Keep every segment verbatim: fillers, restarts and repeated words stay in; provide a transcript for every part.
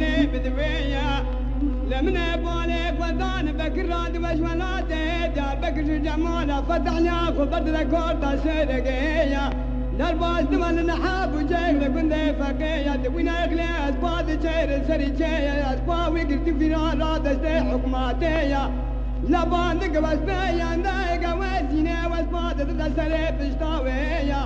Lê bi divê ye. Lê min e balê xwe dan Bekir ra di weş welatê. Diyarbekir ji Cemala Fetahya xwe ber di rekorda Sêwregê ye. Derbas dibe li Nehab û Ceyx li gundê Feqê ye. Di wî nexlê ez pa diçêrim serî çê ye. Ez pa wî girtî fîran ra destê hikûmetê ye. Levan dike westê ye, endayeke wezîne wespa didide serê pişta wê ye.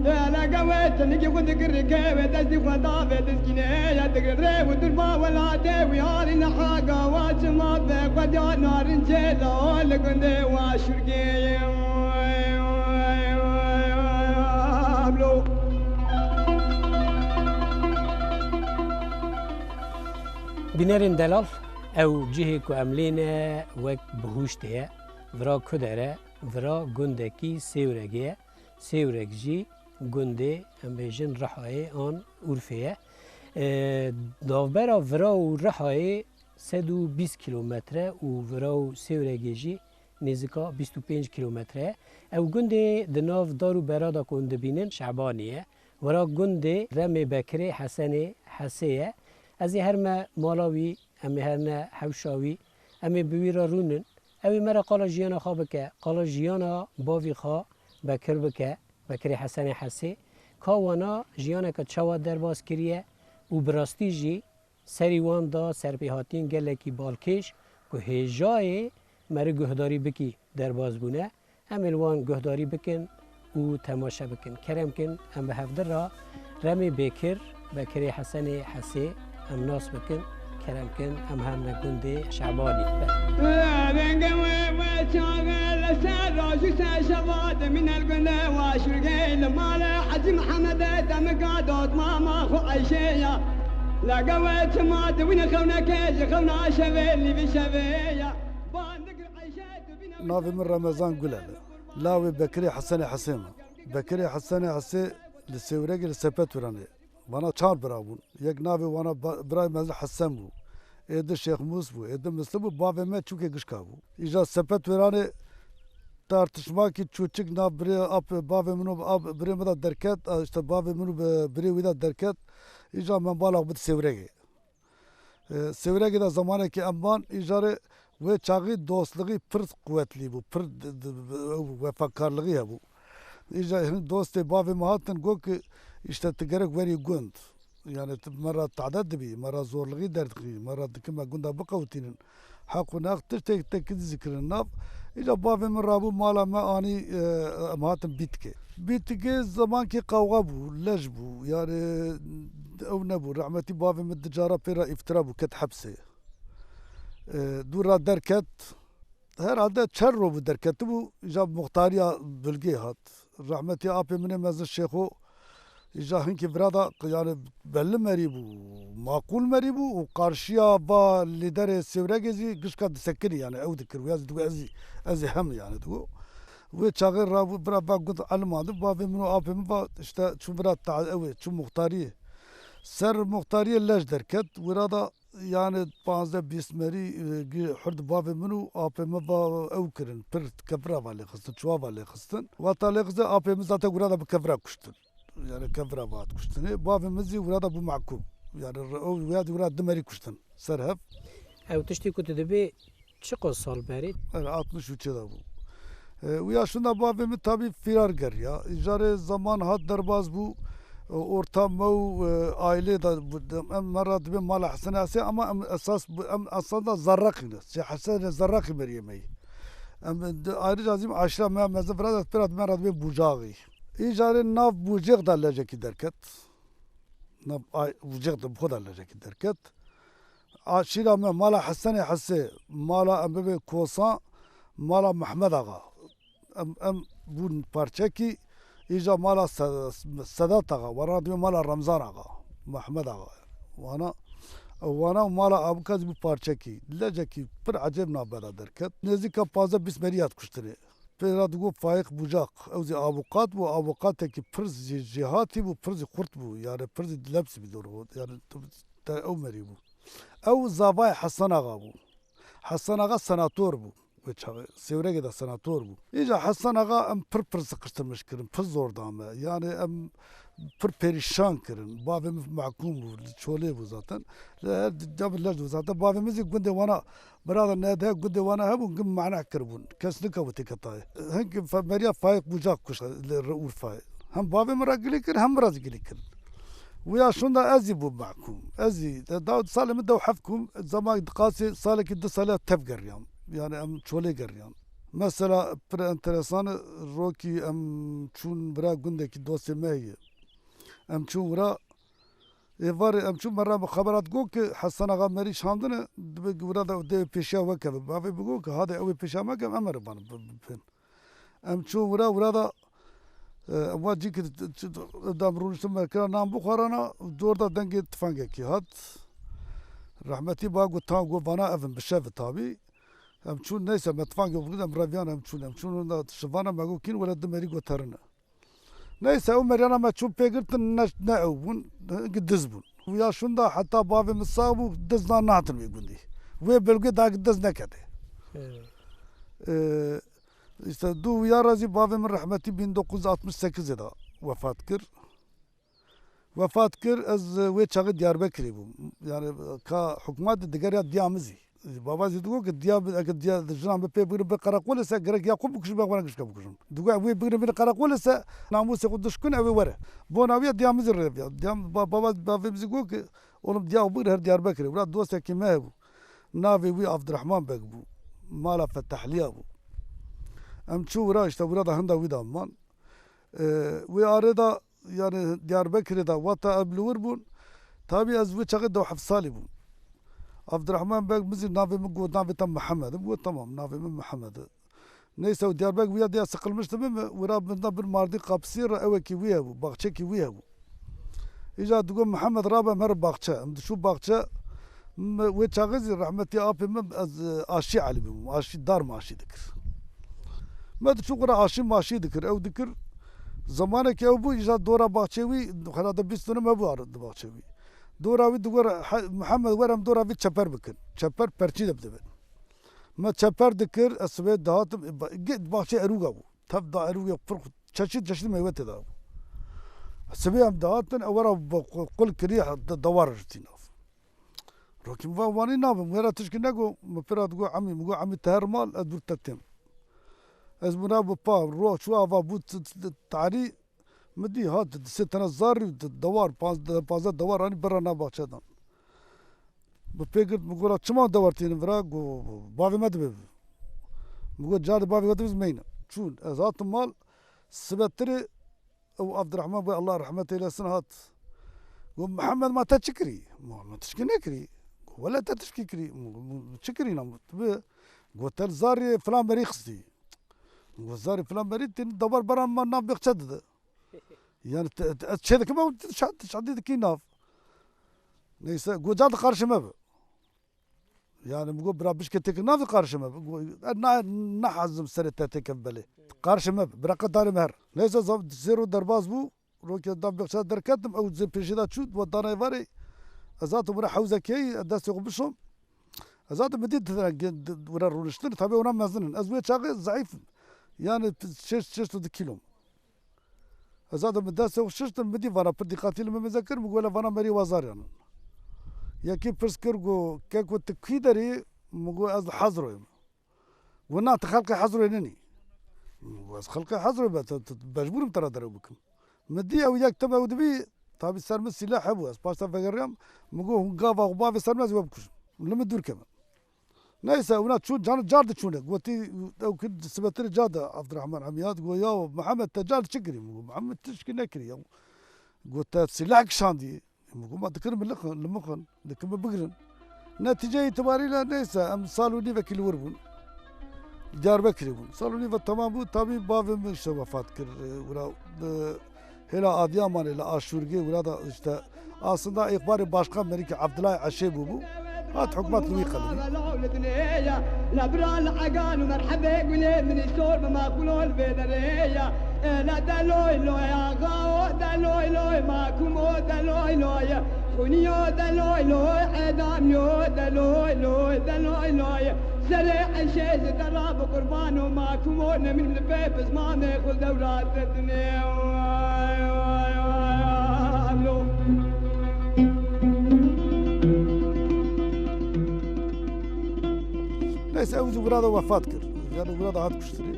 Lê eleke wê tinikî xwe dikirike wê destî xwe da vê dizgînê ye. Digire û dirba welatê wî alî niha gawa çima vê xwe diya narincê la li gundê wa şurgê ye. Ablo. Bînerên delal, ew cihê ku em lê ne wek bihuştê ye. Vira ku der e? Vira gundekî Sêwregê ye. Sêwreg jî gundê, em bêjin, Rihayê an Urfê ye. E, navbera Vira û Rihayê sed û bîst kîlometre û Vira û Sêwregê jî nêzika bîst û pênc kîlometre ye. Ew gundê di nav dar û bera de ku hûn dibînin Şebanî ye. Wira gundê Remê Bekirê Hesenê Hesê ye. Ez ê herme mala wî, em ê herne hewşa wî, em ê bi wî re rûnin. Ew ê me re qala jiyana xwe bike, qala jiyana bavî xwe Bekir bike, Bekirê Hesenê Hesê. Ka wana jiyaneke çawa derbas kiriye û bi rastî jî serî wan da serpêhatiyên gelekî balkêş ku hêjayê meriv guhdarî bikî derbas bûne. Em ê li wan guhdarî bikin û temaşe bikin. Kerem kin, em bi hevdi re Remê Bêkir, Bekirê Hesenê Hesê em nas bikin. Kerem kin, em herne gundê Şebanî. Venge wê wê çaxê li ser roj û ser şeva dimîne li gundê wa şûrgê li malê Hecî Mihemedê demika dotmama xwe Eyşê ya. Lege wê çima diwîne xewnekê ji xewna şevê lîvî şevê ya. Bandik Eyşê dibîne Navê min Remezan Gulel e. Lawê Bekirê Hesenê Hesê me. Bekirê Hesenê Hesê li Sêwregê li Sepetwêranê. Vana çar bira bûn. Yek navê wana ba-, birayê mezin Hesen bû. Ê di Şêx Mûs bû. Ê di Mislim bû. Bavê me çûkê gişka bû. Îja Sepetwêranê tartişmakî çûçik nav birê ap-, bavê min û ap-, birê min de derket. A, işte bavê min û bi-, birê wî de derket. Îja me bala xwe bid Sêwregê. E, Sêwregê de zemanekî em man, îjarê wê çaxî dostluğî pir quwetlî bû, pir d-, d-, ew wefakarlığî hebû. Îja hin dostê bavê me hatin got ki, işte tu gerek werî gund. Yani tu me ra tade dibî, me ra zorluğî derdixî, me ra dikin me gunda biqewitînin. Heq û neq tiştek tek dizî kirin nav. Îca bavê min rabû mala me anî, e, em hatin Bîtikê. Bîtikê zemankê qewxa bû, lej bû. Yani ew nebû. Rehmetî bavê min di cara pê re îftira bû, ket hepsê. E, dû ra derket. Herhalde çer ro bû derketibû, îca muxtariya bilgê hat. Rehmetî apê min ê mezin Şêxo, îja hinkî vira da, yani belli merî bû, maqûl merî bû û qarşiya va lîderê Sêwregê zî gişka disekinî, yani ew dikir, wîya zî digo ez zî, ez zî hem yani digo. Wê çaxê rabû vira va got elimandin, bavê min û apê min va işte çû vira ta-, ew ê, çû muxtariyê. Ser muxtariyê lej derket, wira da Yani panzdeh bîst merî, e, gi-, hurd bavê min û apê min va ew kirin. Pir kevira va lêxistin, çuwa va lêxistin. Wata lêxistin apê min zaten gura da bi kevira kuştin. Yani kevira va hat kuştinê. Bavê min zî gura da bû mahkûm. Yani re-, ew ya di gura di merî kuştin. Ser hev. Ew tiştî ku tu dibê çiqas sal berê? Evet, altmış û çê de bû. E, û ya şunda bavê min tabî fîrar geriya. Îcarê zaman hat derbas bû. E, orta me û, e, ailê de bû. Em me ra dibê mala Hesen Hesê ama em esas bû, em esas da Zerreqî ne. Sê Hesen Zerreqî meriyê me yî. Em di ayrıca zîm aşira me mezin vira de pira me ra dibê Bucaxî. Îcarê nav Bucêx da lejekî derket. Nav ay-, Bucêx de bi xwe da lejekî derket. Aşîra me, mala Hesenê Hesê, mala em bibê Kosan, mala Mehmed Axa. Em, em bûn parçekî, îja mala Se-, Sedat Axa, wana dibê mala Remzan Axa, Mehmed Axa. Wana, wana û mala Abuka zî bû parçekî. Lecekî pir ecêb navbera derket. Nêzîka panzdeh bîst merî hat kuştinê. Pê re digo Faîq Bucaq. Ew zî avukat bû, avukateke pir zî jêhatî bû, pir zî xurt bû. Yani pir zî dilebsî bî dor. Yani te ew merî bû. Ew zavayê Hesen Axa bû. Hesen Axa senator bû. Wê çaxê Sêwregê de senator bû. Îca Hesen Axa em pir pir sıkıştırmış kirin, pir zor da me. Yani em pir perîşan kirin. Bavê min mehkûm bû, li çolê bû zaten. Li her ca min leş dibû zaten. Bavê min zî gundê wana, bira de nedihe gundê wana hebûn, gund mane kiribûn. Kes nikewitê ketayê. Hinkî fe-, meriya Faîq Bucak kuşt li Urfayê. Hem bavê min re gilî kir, hem min re zî gilî kir. Wiya şûnda ez zî bûm mehkûm. Ez zî, da salê min dew heft kûm, zema diqasê salekî du sale tev geriyam. Yani em çolê geriyan. Mesela pir enteresan e, rokî em çûn bira gundekî dostê me heye. Em çûn wira êvarê em çûn me re xebera digot ki Hesen Axa Merî şandine, dibe wira de dê pêşiya we keve. Bavê bigot ki hade ew ê pêşiya me keve, em ere bana bi-, bi-, bin. Em çûn wira, wira da, e, em wa cî ki d-, d-, d-, da em rûniştin me kira nan bixwarana, dor da dengê tifangekî hat. Rehmetî ba got, tan got, vana ev in, bi şev tabî. Em çûn, neyse, me tifangê xwe em reviyan em çûn, em çûn da şivana me got kîn wele du merî got terine. Neyse, ew meriyana me çûn pê girtin, ne, ne ew bûn, hinkî diz bûn. Ya şûnda heta bavê min sax bû, diz na nehatin wê gundî. Wê belgê daha diz nekete. Evet. Ee, işte du wiyara zî bavê min rehmetî bin dokuz yüz altmış sekizê de wefat kir. Wefat kir, ez, e, wê çaxê Diyarbekirê bûm. Yani, e, ka hikûmet digeriya diya min zî. Baba zî digot ki diya, eke diya, jina min pê bigirin bi qereqolê se, gerek ya xwe bikujim, ya xwe nekişke bikujim. Digot, wê bigirin bînin qereqolê se, namûsê xwe dişkin, ew ê were. Bona wî ya diya min zî rêviya. Diya min, ba-, baba, bavê min zî got ki, oğlum diya xwe bigir her Diyarbekirê. Wira dostekî me hebû. Navê wî Abdurrahman Beg bû. Mala Fetahliya bû. Em çû wira, işte wira da hinda wî da man. E, wê arê da, yani Diyarbekirê da wata em li wir bûn. Tabî ez wê çaxê deh heft salî bûm. Abdurrahman Beg min zî navê min got, navê te Mihemed e. Min got, tamam, navê min Mihemed e. Neyse, û Diyarbekir wîya diya sıkılmıştı min, wira min da bir Mardin Kapısı'yê re ewekî wî hebû, baxçekî wî hebû. Îca digot, Mihemed rabe em herin baxçe. Em diçû baxçe, me, wê çaxê zî rehmetî apê min, ez, e, aşî elî bûm, aşî dar maşî dikir. Me diçû xwe re aşî maşî dikir, ew dikir. Zemanekî ew bû, îca dora baxçê wî, herhalde bîst dönüm hebû ar di baxçê wî. Dora wî digot, he, Mihemed, were em dora vî çeper bikin. Çeper perçî de bidibin. Me çeper dikir, ez sibê dihatim, e, ba-, ge-, baxçê erûga bû. Tev da erûgê pir xu-, çeşît çeşît meywe tê de bû. Sibê em dihatin, ew were bi qu-, qul kirî, de-, dewar ji tî nav. Rokî min va, wanî nabim, wera tişkî nego, min pira digo, emî, min got, emî, te her mal, ez dûr te têm. Ez bûna bi pa, roj çû ava bû t-, t-, t-, tarî, min dî hat, di sê tene zarî, di dewar, panz-, panzdeh dewar anî bera nav baxçe dan. Bi pê girt, min got, çima dewar tînin vira? Got, bavê me dibe. Min got, carê bavê we dibe, meyne. Çûn, ez hatim mal, sibetirê, ew Abdurrahman bû, Allah rahmet eylesin, hat. Got, Mihemed, ma te çi kirî? Ma, ma tişkî nekirî. Got, wele te tişkî kirî. Got, çi kirî nam? Tu bi, got, te zarê filan berî xistî. Got, zarê filan berî, tîn dewar beran ma nav bexçe dide. Yani te, te, ez çê dikim, ew şa-, şadî dikî nav. Neyse, got, ca di qarşê me bi. Yani min got, bira bişke têkil nav di qarşê me bi. Got, e, na, nahezim serê te têkil belê. Qarşê me bi, bira qe darê me her. Neyse, zam-, sê roj derbas bû. Rokê da bexçe derketim, ew zê pêşê de çû, wa dana êvarê. Ez hatim wira hewzekê, destê xwe bişom. Ez hatim min dît, wira rûniştin, tabi ona mezin in. Ez wê çaxê zeîf im. Yani şêst, şêst û du kîlom. Ez zaten bi destê xwe şiştim, min dî vana pir dîqatî li min meze kir, min got, "Wele vana merî wazariyan in." Yekî pirs kir, got, "Keko, tu kî derî?" Min got, "Ez li Hezroyê me." Got, "Na, tu xelkê Hezroyê ninî." Min got, "Ez xelkê Hezroyê me, tu, tu, mecbûr im te re derew bikim." Min dî ew yek tim ew dibî, tabî ser min sîleh hebû, ez paşta vegeriyam, min got, "Hûn gava xwe bavê ser min, ez ê we bikujim. Li min dûr kevin." Neyse, wina çûn, can car diçûne. Gotî, ew kir, sibetirê ca de Abdurrahman Hemiyat, got, "Ya Mihemed, te car çi kirî?" Min got, "Mihemed, tişkî nekirî ya." Got, "Te sîleh kişandî." Min got, "Ma dikirin min lixin, li min xin, dikin min bigirin." Netîce îtibarîle neyse, em sal û nîvekî li wir bûn. Diyarbekirê bûn. Sal û nîve temam bû, tabî bavê min işte wefat kir. E, wira, e, Hêla Adiyamanê li Aşûrgê wira da işte aslında îxbarê başkan Melîkê Abdullah Eşê bûbû. Hat hikûmet li wî qelibî. لبرا العقال ومرحبا قولي من يسور بما قولوا البيدرية. لا دلوي لوي آغاو دلوي لوي ماكومو دلوي لوي خونيو دلوي لوي عداميو دلوي لوي دلوي لوي سريع الشيز دراب قربانو ماكومو نمن لبيب زمامي خل دولات الدنيا. Neyse, ew jî wira de wefat kir. Yani wira de hat kuştinê.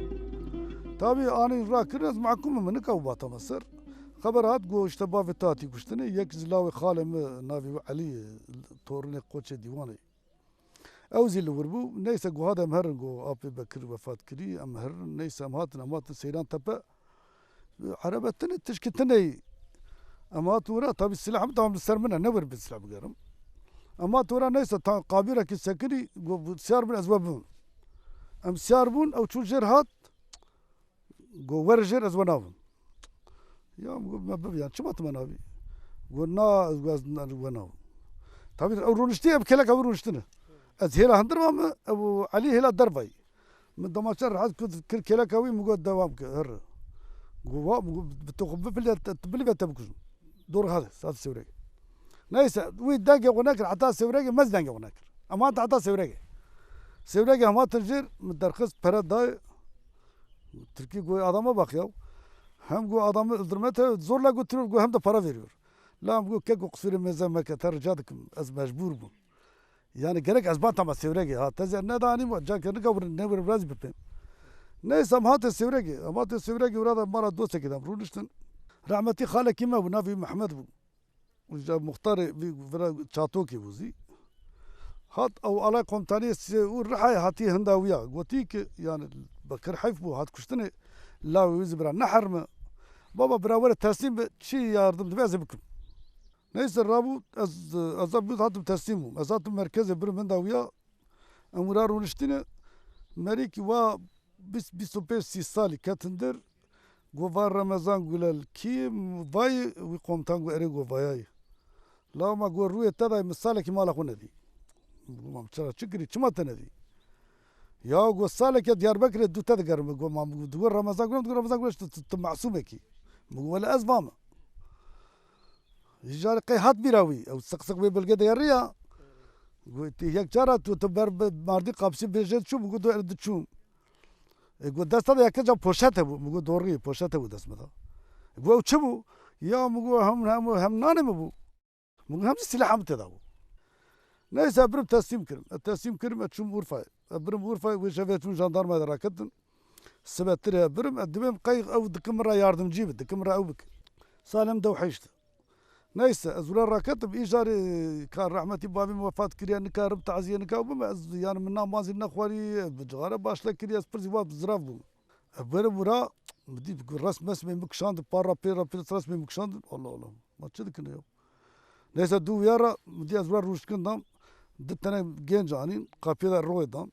Tabii anî rakir ez mahkum im, nika û bata me ser. Xeber hat, got, işte, bavê te hatî kuştinê, yek ji lawê xalê min, navê wî Elî, torunê Qoçê Dîwanê. Ew jî li wir bû. Neyse, got, hadi em herin, got, apê Bekir wefat kirî, em herin. Neyse, em hatin, em hatin Seyran Tepe. Erebe tune, tişkî tune. Em hat wira, tabii silah min tamam li ser min e, ne wir bi silah bigerim. Em hat wira, neyse, ta qabîrekî sekinî, got, siyar bin ez we bibim. Em siyar bûn, ew çû jêr hat, got, wer jêr ez we nabim. Ya, got, me bibiyan, çima tu me nabî? Got, na, ez, ez we nabim. Tabii ew rûniştî, ev kelek ew rûniştine. Ez hêla hindir me, ew Elî hêla dervayî. Min demaçe rehet kir, kir kêleka wî, min got, dewam ke, here. Got, wa, min got, bi tu xwe bifile, te, tu bilive te bikujim. Dor hadi, saet Sêwregê. Neyse, wî dengê xwe nekir, heta Sêwregê, me zî dengê xwe nekir. Em hate heta Sêwregê. Sêwregê em hatin jêr, min derxist, pere dayê. Tirkî got, adama bak ya. Hem got, adamı öldürme te zorla götürüyor, got, hem de para veriyor. La em got, keko qisûrê mêze meke, te rica dikim, ez mecbûr bûm. Yani gerek ez bata me Sêwregê ha. Te zî ne danî me, carke nika wir, ne wir, biraz bipêm. Neyse, em hate Sêwregê. Em hate Sêwregê, wira de mala dostekî de em rûniştin. Rahmetî xalekî me bû, navê wî Mehmed bû. Û ji muxtarê vî vira Çatokê bû zî. Hat ew alay komutaniyê sê û Rihayê hatî hinda wî ya. Gotî ki, yani, Bekir heyf bû, hat kuştinê. Lawê wî zî bira neherme. Baba, bira were teslîm be, çi yardim dibe ez ê bikim. Neyse, rabû, ez, ez a bû hatim teslîm bûm. Ez hatim merkezê birim hinda wî ya. Em wira rûniştîne. Merîkî wa bîst, bîst û pênc, sî salî ketin der. Got, va Remezan Gulel kî? Vay, wî komutan got, erê, got, vayayê. La ma got, rûyê te dayê, min salekî mala xwe nedî. Got, mam çira, çi kirî, çima te nedî? Ya got, saleke Diyarbekirê dû te digerim. Got, mam, got, digot Remezan Gulel, digot Remezan Gulel, tu, tu, tu masûmekî. Min got, wele ez va me. Îcarê qey hat bîra wî, ew siq siq wê bilgê de yeriya. Got, yek cara tu, tu ber bi mardî qapsî bêjê diçû, min got, diçûm. E, got, desta de yeke ca poşet hebû. Min got, dorî, poşet hebû dest min de. E, got, ew çi bû? Ya, min got, hem, hem, hem nanê min bû. Min got, hem jî sîlaha min tê de bû. Neyse, birim teslîm kirim. E, teslîm kirim, e, çûm Urfayê. E, birim Urfayê, wê şevê çûm jandarmayê de raketin. Sibetirê birim, e, dibêm qey ew dikim min re yardimcî bi, dikim min re ew bike. Salem dew heyşt. Neyse, ez wira raketim, îjarê ka rehmetî bavê min wefat kiriye, nikarim taziyê nika bim, ez, yani, min na mazî nexwarî, bi cixare başle kiriye, ez pirsî wa zirav bûm. Ez werim wira, min dî resm mesmê min kişandin, par ra pê ra pê resmê min kişandin. Allah Allah, ma çi dikin ya? Neyse, dû wiya ra, min dî ez wira rûşkin dam, di tene genc anîn, qapiyê de royê dan.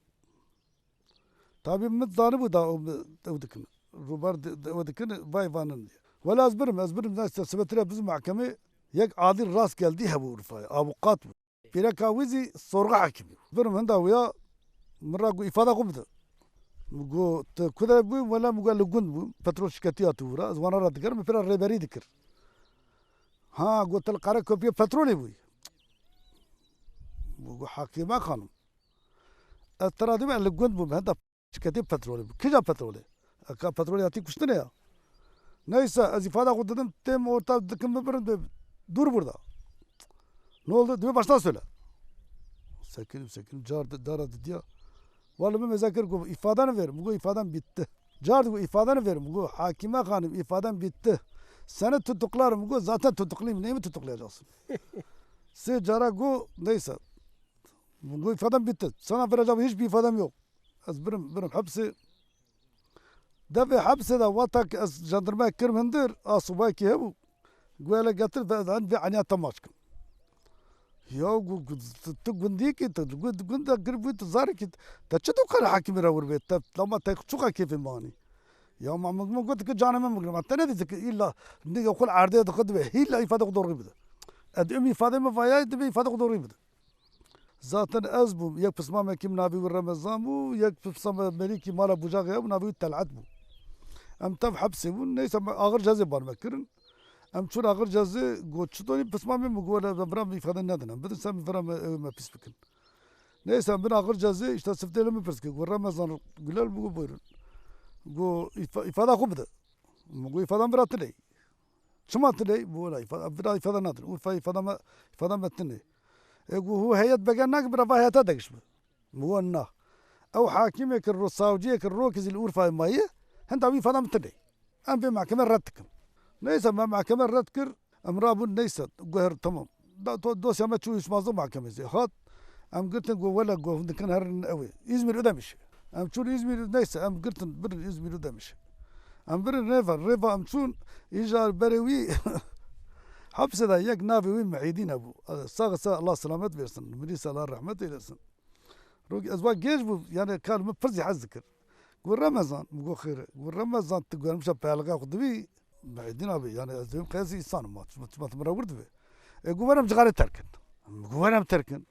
Tabî min zanibû da ew, ew dikin. Rûber di, di, ew dikin, vay vanin diye. Wela ez birim, ez birim, neyse, sibetire biz mahkemê yek adil rast geldi hebû Urfayê. Avukat bû. Pîreka wî zî sorga hekimî bû. Birim hinda wîya min ra got, îfada xwe bide. Min got, tu ku de bû? Wela min got, li gund bû. Petrol şiketî hatî wira. Ez wana ra digerim, min pêra rêberî dikir. Ha, got, tu li Karekopiyê petrolê bûyî. Min got, Hakîme Xanim. Ez te ra dibêm, li gund bûm, heta şiketê petrolê bû. Kîja petrolê? Eka petrolê hatî kuştinê ya. Neyse, ez îfada xwe didim, têm orta dikim bibirin, dê dûr burada. Ne oldu? Dibê baştan söyle. Sekinim, sekinim, car di, dara didiya. Wali min mêze kir, got, ifadeni ver. Min got, ifadem bitti. Car di got, ifadeni ver. Min got, Hakime Hanım, ifadem bitti. Seni tutuklarım. Min got, zaten tutukluyum. Neyi mi tutuklayacaksın? Sê cara got, neyse. Min got, ifadem bitti. Sana vereceğim hiçbir ifadem yok. Ez birim, birim hepsê. Devê hepsê de wata ki ez jandarmayê kirim hindir, a subayekî hebû. Got, hele getir ve en vê eniya te maç kim. Ya gu-, gu-, tu, tu gundiyekî, tu gu-, gunda giribû, tu zarekî, te çi tu kare hakimî re wir bê? Te, lama te çuqa kêfê manî. Ya ma min, min got ki canê min bigrim. Te nedî ki îlla nigê xwe li erdê dixwe dibe. Îlla îfade xwe dorî bide. Ez em îfade min vayayê dibe îfade xwe dorî bide. Zaten ez bûm, yek pismamekî min navê wî Remezan bû, yek pismame merîkî mala Bucaqê hebû, navê wî Telhat bû. Em tev hepsê bûn, neyse me axir cezê bar me kirin. Em çûn axir cezê, got, çitorî pismamê min? Got, vira min îfade nedin em. Bidin ser min, vira me, ew me pîs bikin. Neyse em bin axir cezê, işte siftê li min pirs kir. Got, Remezan Gulel? Min got, buyurun. Got, îfa-, îfada xwe bide. Min got, îfada min vira tune ye. Çima tune ye? Min got, wela îfada, vira îfada nadin. Û îfa-, îfada me, îfada me tune ye. E, got, hû heyet bege nake, bira va heyeta degiş bi. Min got, na. Ew hakimê kir, ro-, savciyê kir, rokê zî li Urfayê maye, hinda wî fada min tune. Em vê mehkeme red dikin. Neyse, me mehkeme red kir, em rabûn, neyse, guher, tamam. Da to dosya me çû şmazda mehkemê zî. Hat, em girtin, got, wele, got, hûn dikin herin ew ê. Îzmîr Ödemiş. Em çûn Îzmîr, neyse, em girtin, birin Îzmîr Ödemiş. Em birin rêva, rêva em çûn, îja berê wî hepsê de yek navê wî Mihîdîn hebû. Sax e, Allah selamet versin, mirî se, Allah rehmet eylesin. Rok ez wa gêj bû, yani kar min pir zî hez dikir. Got, Remezan, min got, xêr e. Got, Remezan, tu gelmişe peyalga xwe dibî, Mihîdîn abi, yani ez dibêm qeyesî îsan ma, çima, çima tu min re wir dibê. E, got, werim cixarê terkin. Min got, werim terkin.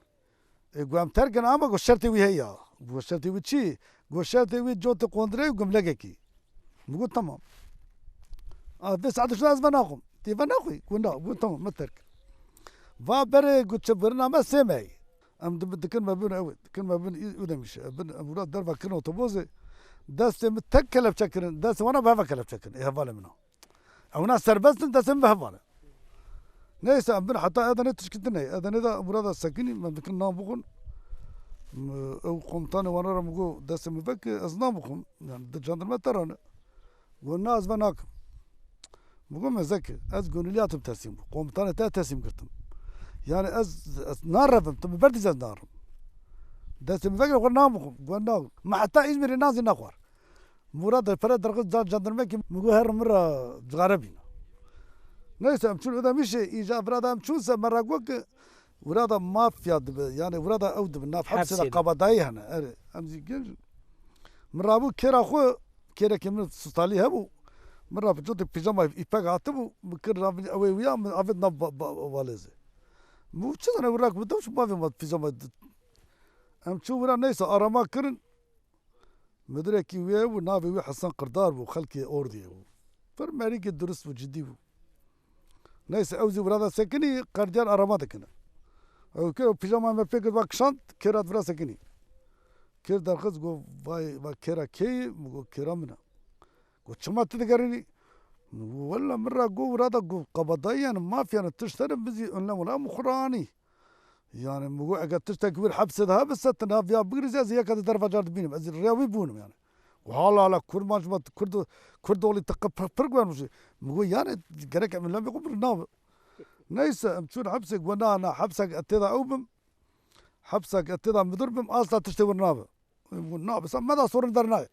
E, got, em terkin ama got, şertê wî heye. Got, şertê wî çi? Got, şertê wî cotê qondirê û gumlegekî. Min got, tamam. A, vê saetê şina ez venaxwim. Tê venaxwî? Got, na. Got, tamam, me terk. Va berê, got, çi birina me sê mehî. Em di-, dikin me bin ew, dikin me bin î-, Ödemiş. Bin, em wira derva kirin otobozê. Destê min tek kelepçe kirin. Destê wana bi heva kelepçe kirin. Ê hevalê min a. Ewna serbest in, destê min bi heval e. Neyse, em bin heta Edenê tişkî tune ye. Edenê de wira de sekinî, me dikin nan bixwin. M-, ew komutanê wana re min got, destê min veke, ez nan bixwim. Yani di jandarma te re ne. Got, na, ez ve nakim. Min got, mezeke, ez gönüllü hatim teslim bû. Komutanê te teslim girtim. Yani ez, ez narevim, tu bi ber dî ez narim. Destê min veke, xwe nan bixwim. Got, na. Me heta Îzmîrê nan zî nexwar. Murad pere derxist da jandarmekî, min got, her min re cixare bîne. Neyse, em çûn Ödemişê, îca vira da em çûn se, me re got ki, wira da mafya dibe, yani wira da ew dibe, nav hepsê de Hepsê de. Kabadayî hene, erê, em zî genc in. Min rabû kêra xwe, kêrekê min Stalî hebû, min ra bi cotê pîjama îpek hatibû, min kir ra ew ê wîya, min avêt nav ba-, ba-, valêzê. Min çi zane wira ku bi dew çi bavê ma pîjama di-, em çû wira neyse arama kirin, Mudirekî wê bû, navê wî Hesen Qirdar bû, xelkê Ordiyê bû. Pir merîkê durist bû, cidî bû. Neyse, ew zî wira de sekinî, qerdiyan arama dikine. Ew kir, ew pîjama me pê kir, va kişand, kêra di vira sekinî. Kêr derxist, got, vay, va kêra kê ye? Min got, kêra min e. Got, çima tu digerînî? Min got, wela min ra got, wira de got, qebadayî yani, mafya ne, tişt hene, min zî önlem wela, min xwe re anî. Yani, min got, eger tiştek wir hepsê de hebise, tu nav ya bigirî, ez yeka di derva car dibînim. Ez rêya wî bûnim yani. Got, hala, hala, Kurd man ji me, Kurd, Kurd oğlu te qe pir, pir guhermişî. Min got, yani, gerek em lemê xwe bir nav. Neyse, em çûn hepsê, got, na, na, hepsek ez tê de ew bim. Hepsek ez tê de müdür bim, asla tiştê wir nabe. Min got, na, bisa me da sorun dernayê.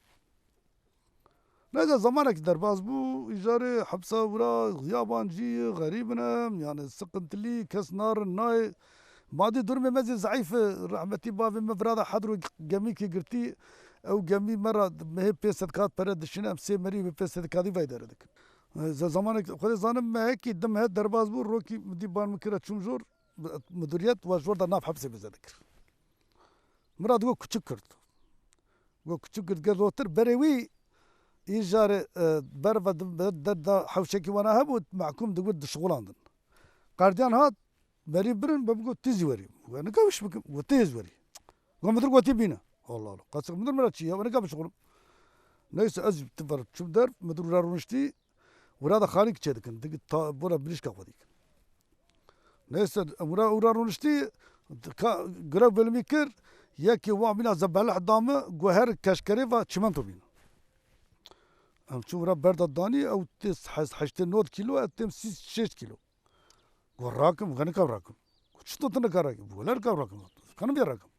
Neyse, zamanek derbas bû, îcarê hepsa wira yabancî, xerîb in em, yani sıkıntılı, kes narin nayê. Madî durumê me zî zeîf e, rehmetî bavê me vira de hedro gemîkê girtî, ew gemî me ra mehê pênc sed kat pere dişîne, em sê merî bi pênc sed katî vay dere dikin. Ze-, zamanek xwedê zanim me hekî dim he derbas bû, rokî min dî ban min kira çûm jor, müdüriyet wa jor da nav hepsê bize dikir. Min ra digot küçük Kürt. Got küçük Kürt gel otur. Berê wî îjarê, e, berva di-, ber-, der da hewşekî wana hebû, mehkûm digot dişixulandin. Qerdiyan hat, berî birin, be got tî zî werî. Got nika wiş bikim, got tê zî werî. Got midir gotî bîne. Allah Allah. Qasik midir mira çi ya, nika bişixulim. Neyse ez ti ver çim der, midir ura rûniştî, Wira da xalîk çêdikin, digi ta-, bora birîşka xwe dikin. Neyse, em wira, wira rûniştî, ka-, grev belmî kir, yekê wa mîna zebeleh da min, got her keşkerê va çimento bîne. Em çû wira berda danî, ew tê heştê nod kîlo, ez têm sî şêst kîlo. Got rakim, got nika rakim. Got çito tu nika rakim? Got wela nika rakim. Kanim ya rakim.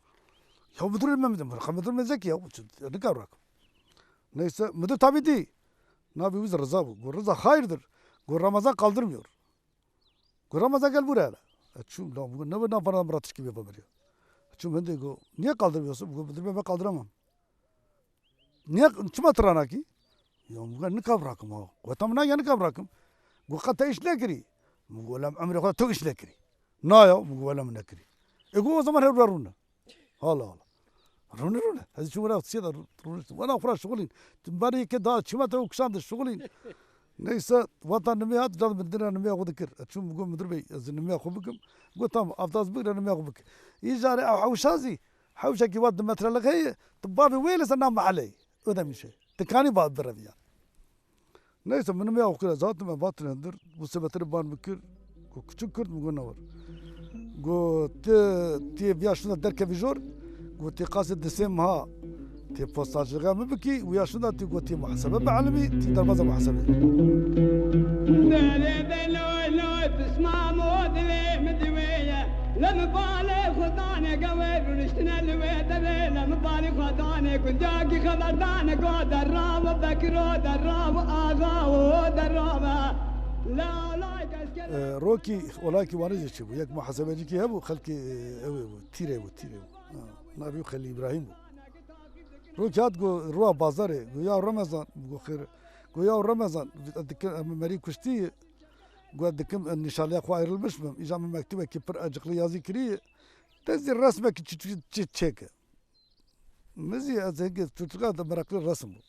Ya müdür me müdür, xwe müdür me zekî ya, got çi, nika rakim. Neyse, müdür tabi dî. Navê wî zî Riza bû. Got, Riza, hayırdır? Got, Ramazan kaldırmıyor. Got, Ramazan gel buraya hele. E, çûm, la, got, ne, ne bana bırak tişkî bê bameriya. E, çûm hindê, got, niye kaldırmıyorsun? Got, müdür bey, ben kaldıramam. Niye, çima tu ranakî? Ya, got, nika bırakım ha. Got, tamam, na ya nika bırakım. Got, qet te iş nekirî? Got, lem emrê xwe tu iş nekirî. Na ya, got, wela min nekirî. E, got, o zaman her rûne. Hala, hala. Rûne, rûne. Ez çûm were siyê de rûniştim. Wela xwe şixulîn. Tim berê yekê da çima te û kişan de şixulîn. Neyse, wata nimê hat, cad min dina nimê xwe dikir. Ez çûm, got, müdür bey, ez nimê xwe bikim. Got, tamam, avdaz bigre nimê xwe bikir. Îcarê ew hewşa zî, hewşekî wa du metre lixe ye, tu bavê wê li ser nav meheleyê. Ödemişê. Dikanî ba birevî yani. Neyse, min nimê xwe kir, ez hatim, em hatin hundir. Got, Sebetirê ban min kir. Got, küçük Kürt, min got, ne war. Got, ti, ti viya şûna derkevî jor. Got, ti qasê di sê meha Tê postaciliga min bikî, wiya şûnda tê gotî muhesebe bi elimî, tê derbaza muhesebê. Dere de loy loy pismamo dilê min di wê ye. Lem balê xwe dane gewê rûniştine li wê derê. Lem balê xwe dane guncakî xeber dane go derra we bekiro derra we axa we derra we. La lay keskere. E, rokî olayekî Wanê jî çêbû. Yek muhesebecîkî hebû, xelkê, e, ew ê bû, tîrê bû, tîrê bû. Ha, navê wî Xelîl Îbrahîm bû. Rokî hat go, rûya bazarê, go ya Remezan, go xêr, go ya Remezan, ez dikim, em merî kuştî, go ez dikim, ez nîşanliya xwe ayrılmış bim, îja min mektubekî pir ecixli yazî kiriye, te zî resmekî çi, çi, çi çêke. Min zî ez hingê çûçika de meraqlî resim bû.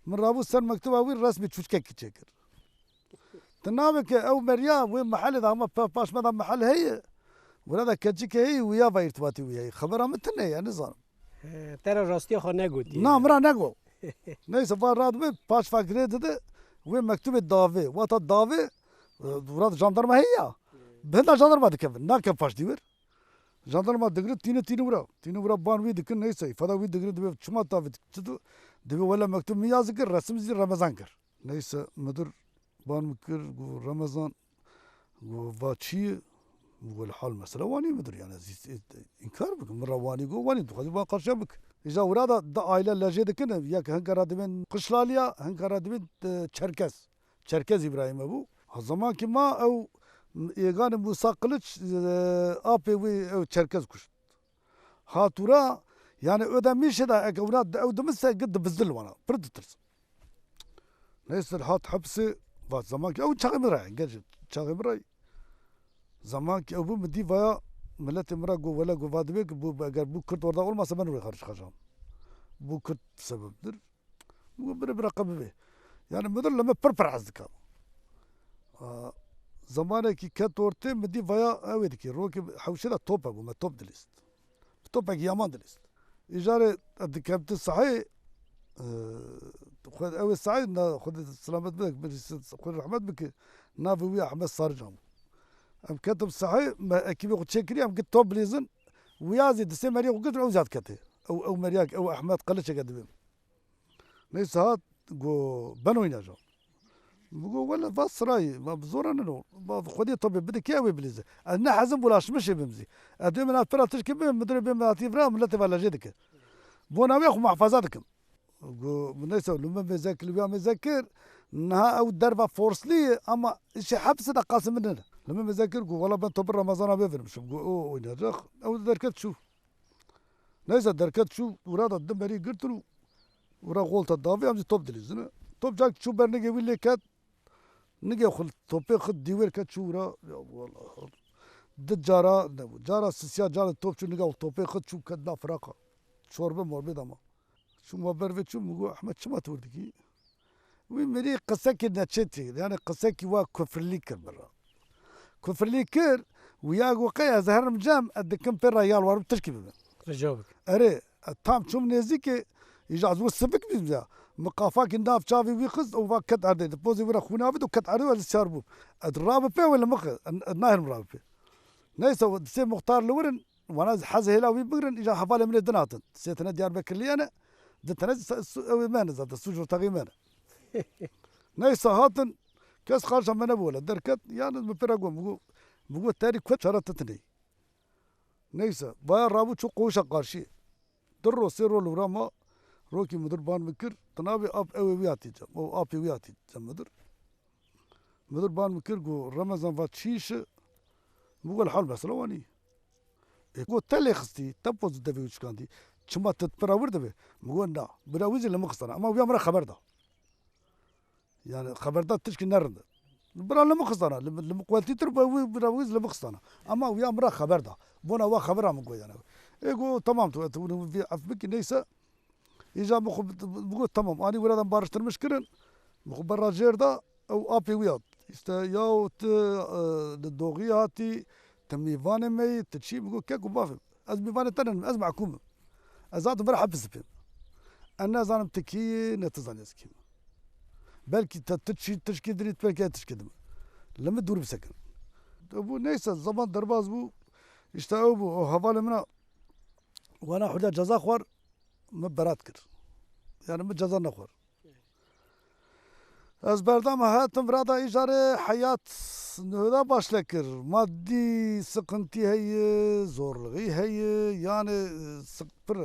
Min rabû ser mektuba wî resmê çûçikekî çêkir. Ti navê ke ew meriya wê mehelê de hema pe-, paş me de mehel heye. Wira de keçike heye, wiya ve îrtibatî wî heye. Xebera min tune ye, nizanim. He, te re rastiya xwe negotî. Na, min ra nego. Neyse, va radibê, paş ve girê dide, wê mektubê davê. Wata davê, e, wira de jandarma heye ya. Bi hinda jandarma dikevin, nakev paş dîwir. Jandarma digrin, tînin, tînin wira. Tînin wira ban wî dikin, neyse, îfada wî digrin, dibê çima tavê dik-, çi tu? Dibê wele mektub min yaz kir, resim zî Remezan kir. Neyse, midir ban min kir, got, Remezan, got, va çi ye? Got, hal mesela wanî midir, yani, ez î-, înkar bikim, min re wanî got, wanî, dixwazî van qarşiya bik. Îja wira da di aile lejê dikin, yek hinka re dibên Qişlaliya, hinka re dibên, e, Çerkez. Çerkez Îbrahîm hebû. Ha, zemankî ma ew êganê Mûsa Qiliç, e, apê wî ew Çerkez kuşt. Hatûra, yani, öde mîşe de eke wina ew dimise, git dibizdil wana. Pir ditirsin. Neyse, hat hepsi, va zemankî ew çaxê min re, gel çaxê min re. Zemankî ew bû, min dî vaya, milletê min re got, wele got, va divê ki bu, eger bu Kürt orada olmasa ben oraya karşı çıkacağım. Bu Kürt sebeptir. Min got, bire, bire qe bibe. Yani, midir li min pir pir hez dike. A, zemanekî ket ortê, min dî vaya ew ê dikî. Rokê hewşê de top hebû, me top dilîst. Bi topekî yaman dilîst. Îjarê ez dikevtim sahê, e, xwe, ew ê sahê, na, Xwedê selamet bide, Xwedê rehmet bike, navê wî Ehmed Sarıcan bû. Em ketim sahê, me ekîbê xwe çêkirî, em git top bilîzin, wiya zî di sê meriyê xwe girt, ew zî hat ketê. Ew, ew meriyak, ew Ehmed Qiliçeke dibêm. Neyse hat, go, ben oynaja. Min got, wele va sirayî, va bi zora nino. Va Xwedê topê bide kê ew ê bilîze. Ez ne hezim bulaşmişê bim zî. Ez dê min pira tişkî bim, midirê bê min hatî vira, milletê va lejê dike. Bona wê xwe muhafaza dikim. Go, neyse, li min mêze kir, li wîya mêze kir. Niha ew derva forslî ye, ama işê hepsi de qasî min nine. Li min mêze kir, go, wela ben topê Ramazana bê vermişim. Go, o oynayacak. Ew derket çû. Neyse derket çû, wira da di merî girtin û wira xolta davê em jî top dilîzine. Top cak çû ber nigê wî lê ket. Nigê xwe topê xwe dîwêr ket çû wira. Ya wala. Di cara nebû. Cara sisiya cara top çû nigê xwe topê xwe çû ket na firaqa. Çorbe morbê dama. Çûm wa ber vê çûm, min got, Ehmed, çima tu wir dikî? Wî mirî qisekî neçêtî, yani qisekî wa kufrlî kir min re. Kufrlî kir, wî ya got, qey ez herim cem, ez dikim pê re yalwarim tişkî bibim. Rica bik. Erê, ez tam çûm nêzîkê, îja ez wir sivik bîm ya. Min qafakî nav çavê wî xist û va ket erdê. Di pozê wî re xwîn avêt û ket erdê û ez li siyar bûm. Ez rabi pê wê li min xist, ez, ez naherim rabi pê. Neyse, di sê muxtar li wir in, Wana ez hez hêla wî bigrin, îja hevalê min ê din hatin. Sê tine Diyarbekirlî ye ne, di tine s-, s-, ew ê me ne zaten, sûc ortaxî me ne. Neyse hatin, kes qarşa me nebû wele, derket, yani min pê re got, min got, min got, terî kut çare te tinê. Neyse, vaya rabû çû qoşa qarşî. Di ro, sê ro li wira ma, rokî midir ban min kir, ti navê ap ew ê wî hatî cem, ew apê wî hatî cem midir. Midir ban min kir, got, Remezan va çi iş e? Min got, hal mesela wanî. Ê, got, te lê xistî, te poz devê wî çikandî. Çima tu pira wir dibe? Min got, na. Bira wî zî li min xistana. Ama wîya min re xeber da. Yani xeber da tişkî ne rind e. Bira li min xistana. Li, li min quwetîtir bû, wî bira wî zî li min xistana. Ama wîya min re xeber da. Bona wa xebera min got yani. Ê, got, tamam tu, tu vî ef bikî, neyse. Îja min xwe bi, bi got, tamam, anî wira de bariştirmiş kirin. Min xwe berra jêr da, ew apê wî hat. Îşte, yaw tu, e, li doxî hatî, tu mîvanê me yî, tu çî? Min got, kek û bavê, ez mîvanê te ne, ez mehkûm im. Ez hatim vir hepis pê. Ez nezanim tu kî yî, ne tu zanî ez kî me. Belkî te tu çî, tişkî dirît, belkî ez tişkî dim. Li min dûr bisekin. Bû, neyse, zaman derbaz bû. Îşte ew bû, o hevalê min a, wana hurda ceza xwar. min berat kir. Yani min ceza nexwar. Ez berdam hatim vira da îcarê heyat nihoda başle kir. Madî sıkıntı heye, zorluğu heye, yani, e, sık-, pir.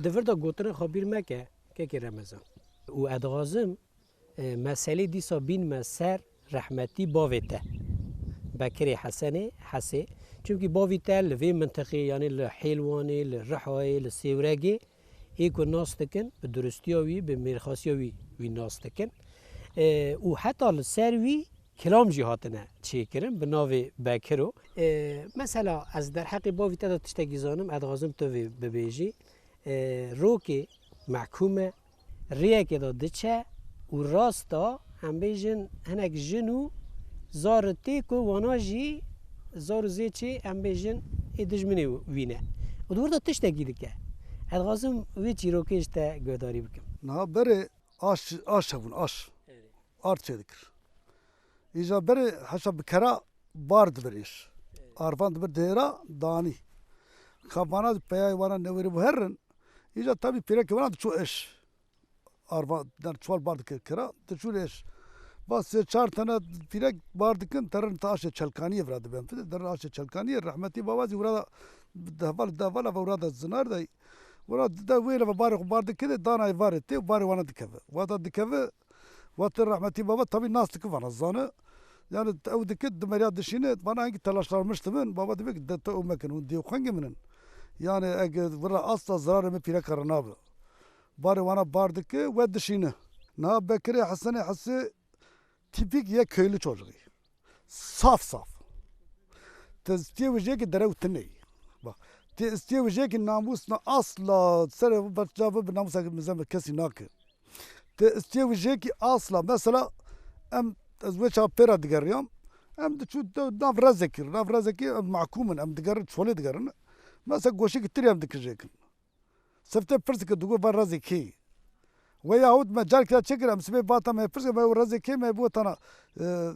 Di vir de gotinên xwe bîr meke, kekê Remezan. Û ez dixwazim, e, meselê dîsa bînime ser rehmetî bavê te. Bekirê Hesenê, Hesê. Çimkî bavî te li vê mintiqê, yanî li Hêlwanê, li Rihayê, li Sêwregê, ê ku nas dikin, bi duristiya wî, bi mêrxasiya wî, wî nas dikin. E, û heta li ser wî kilam jî hatine çêkirin bi navê Bekiro. E, mesela ez derheqê bavî te de tiştekî zanim, ez dixwazim tu vê bibêjî. E, rokê mehkûm e, rêyekê de diçe û rasta, em bêjin, hinek jin û zar tê ku wana jî zar û zêçê, em bêjin, ê dijminê wî ne. Û di wir de tiştekî dike. Ez dixwazim wê çîrokê ji te guhdarî bikim. Niha berê aş, aş hebûn, aş. Erê. Ard çêdikir. Îja berê heşa bi kera bar dibir êş. Erê. Arvan dibir dihêra danî. Ka vana di peyayê wana newêrî bû herin. Îja tabî pîrekê wana diçû êş. Arvan der çuwal bar dikir kera, diçû êş. Va sê çar tane pîrek bar dikin, terin ta aşê Çelkaniyê vira dibin. Fide derin aşê Çelkaniyê, rehmetî baba zî wira da dehval, dehval ava wira da zinar da. Wira dide wê leve barê xwe bar dikide, danayê varê tê û barê wana dikeve. Wata dikeve, wate rehmetî baba tabî nas dike vana zane. Yani ew dike dimeriya dişîne, vana hengî telaşlanmış dibin, baba dibe ki de te ew mekin, hûn dê û xwengê min in. Yani ege vira asla zararê min pîreka re nabe. Barê wana bar dike, we dişîne. Niha Bekirê Hesenê Hesê tîpîk yek köylü çocuğî. Saf saf. Te stiyê wijekî derew tune yî. Bak, te stiyê wijekî namûsna asla serê berçavê bi namûsa mizem kesî nake. Te stiyê wijekî asla. Mesela em, ez wê çav pêra digeriyam. Em diçû de nav rezekî, nav rezekî em mahkûm in, em digerin, çolê digerin. Mesela goşekî tirî em dikijêkin. Sifte pirs dike, digo va rezê kê yî? We yahut me carkê de çêkir, em sibê bata me pirs, me rezê kê, me botana, e,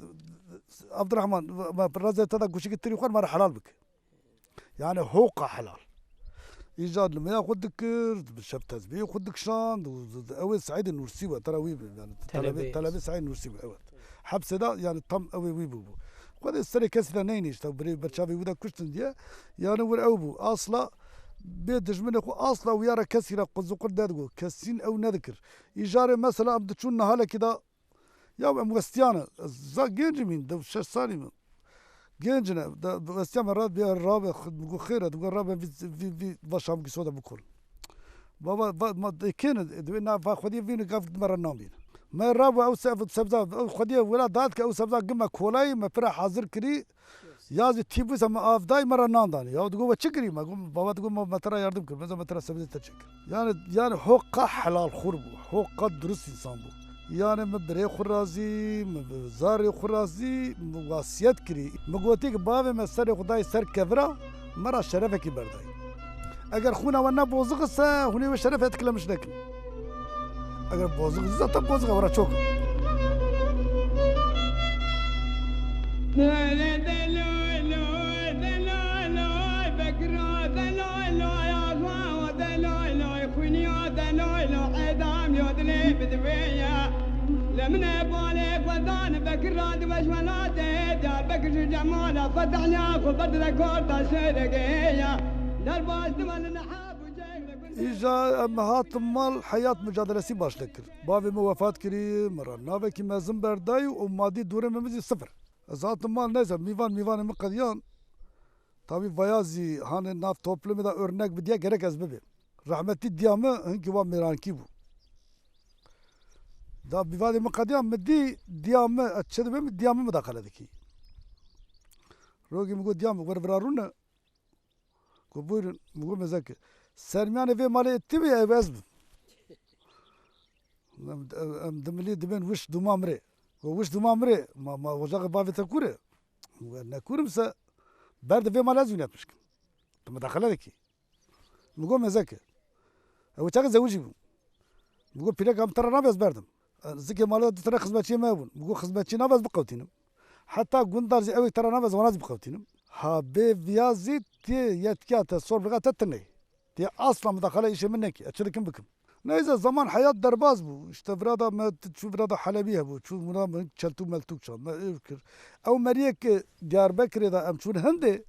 Abdurrahman, me rezê te de guşikî tirî xwar, me re helal bike. Yani hoqa helal. Îcar limeya xwe dikir, bi şev tezbîhê xwe dikişand, û ew ê Seîdê Nûrsî be, tera wî be, yani telebê, Telebê. Telebê Seîd Nûrsî be, evet. Hepsê de yani tam ew ê wî bûbû. Xwedê serê kesî de neyne işte, birê berçavê wî de kuştin diye. Yani wir ew bû. Asla bê dijminê xwe asla wîya re kesî re quzuqur nedigo. Kesîn ew nedikir. Îjarê mesela em diçûn nihalekî de ya em westiyane. Ez za genc mîn, dew şeş salî min. Genc ne, de westiya me rat biya rabe, xwe digo xêr e, digo rabe vî, vî, vî vaşam ki soda bikol. Baba, va, ma de kêne, divê na va xwediyê vîne gav me re namîne. Me ra bu ew sev-, sebza, ew xwediyê wela dat ke ew sebza gime kolayî, me pira hazir kirî. Ya zî tî bû se me av dayî, me re nan danî. Ya digo we çi kirî? Me got, baba digo me, me te re yardım kir, me, me te re sebzê te çêkir. Yani, yani hoqa helal xur bû, hoqa durust insan bû. Yani me birê xwe razî, me bi zarê xwe razî, me wasiyet kirî. Me gotî ki bavê me serê xwe dayî ser kevira, me ra şerefekî berdayî. Eger xûna we ne bozix se, hûn ê wê şeref etkilemiş nekin. Eger bozix, zaten bozix e, we ra çok. Îja em hatin mal, heyat mucadelesî başle kir. Bavê min wefat kirî, min re navekî mezin berdayî û madî durê min zî sifir. Ez hatim mal neyse, mîvan, mîvanê min qediyan. Tabî vaya zî hanê nav toplumê de örnek bi diye gerek ez bibêm. Rahmetî diya min hinkî wa mêrankî bû. Da mîvanê min qediyan, min dî diya min, ez çi dibêm, diya min midaqele dikî. Rokî min got, diya min, wer vira rûne. Got, buyurun, min got, mezeke. Sermiyanê vê malê tu bî, ev ez bim. Em, em dimilî dibên wiş dûma mirê. Got, wiş dûma mirê, ma, ma ocaxê bavê te kûr e? Got, ne kûr im se, ber di vê malê ez wî netmişkim. Tu midexele dikî. Min got, mezeke. Ew çaxê zewicî bû. Min got, pîreka min te re nabe ez berdim. Zikê malê de du tane xizmetçiyê me hebûn. Min got, xizmetçiyê nabe ez biqewtînim. Heta gundar zî ew ê te re nabe ez wana zî biqewtînim. Ha bê viya zî tê yetkiya te, sorumluluka te tune. Tê asla mudaxala îşê min nekî. Ez çi dikim bikim. Neyse, zaman heyat derbaz bû. İşte vira da me t-, çû vira da Helebî hebû. Çû vira me çeltû meltûk çand. Me ev kir. Ew meriyê ki Diyarbekirê de em çûn hindê.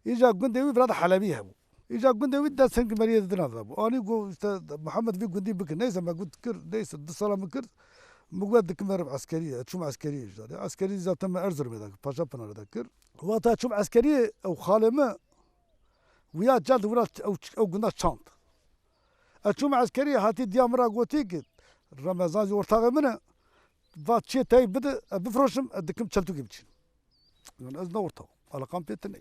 Îca gundê wî vira da Helebî hebû. Îca gundê wî dest hin meriyê di dina de bû. Anî got işte Muhammed vî gundî bikin. Neyse me got kir. Neyse du sala min kir. Min got dikim merim eskeriyê. Çûm eskeriyê ji de. Eskerî zaten me Erzurumê de kir. Paşa Pınarê de kir. Wata çûm eskeriyê ew xalê me. Wiya cel wira ew, ew gunda çand. Ez çûm eskerî, hatî diya min ra gotî ki Remezan jî ortaxê min e. Va çiyê tey bide, ez bifiroşim, ez dikim çeltûkê biçînim. Yani ez ne ortax. Alaqam pê tine.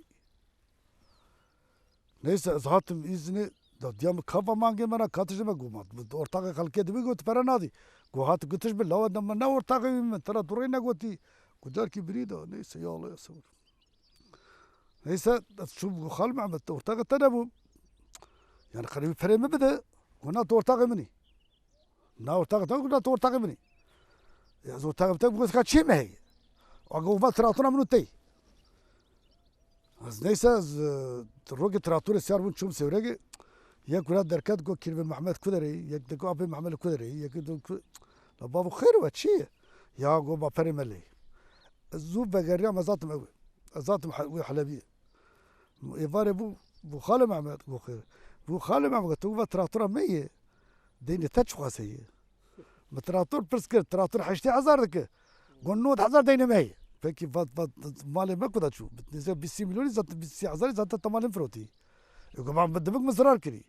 Neyse ez hatim îzinê, da diya min ka va mangê me ra, ka tijê me got, ma ortaxê xelkê dibî got pere nadî. Got hat gutiş bi lawa de min ne ortaxê wî min, tera durê negotî. Got carkî birî da, neyse ya Allah ya sabır. Neyse, ez çûm got, Xal Mehmet, te ortaxê te nebû. Yani qerîbî perê min bide. Got, na tu ortaxê min î. Na ortaxê te, got, na tu ortaxê min î. Ya, ez ortaxê te, got, ka çiyê me heye. A got, va traktora min û tey. Ez neyse, ez, e, rokê traktorê siyar bûn, çûm Sêwregê. Yek wira derket, got, Kîrvê Mehmet ku derê yî? Yek de got, Apê Mehmet ku derê yî? Yek de ku-, la bavo xêr we, çi ye? Ya, got, ma perê me lê. Ez zû vegeriya, me zatim ew e. Ez zatim he-, wê Helebiyê. Êvarê bû, bû Xalê Mehmet, got xêr. Bû Xalê Mehmet, got, tu va traktora me ye. Deynê te çiqas heye? Min traktor pirs kir, traktor heştê hezar dike. Got, nod hezar deynê me heye. Pekî, vat, vat, malê me ku da çû? Nêzîka bîst milyonî zaten, bîst hezarî zaten te malê min firotî. E, got, ma min dibik min zirar kirî.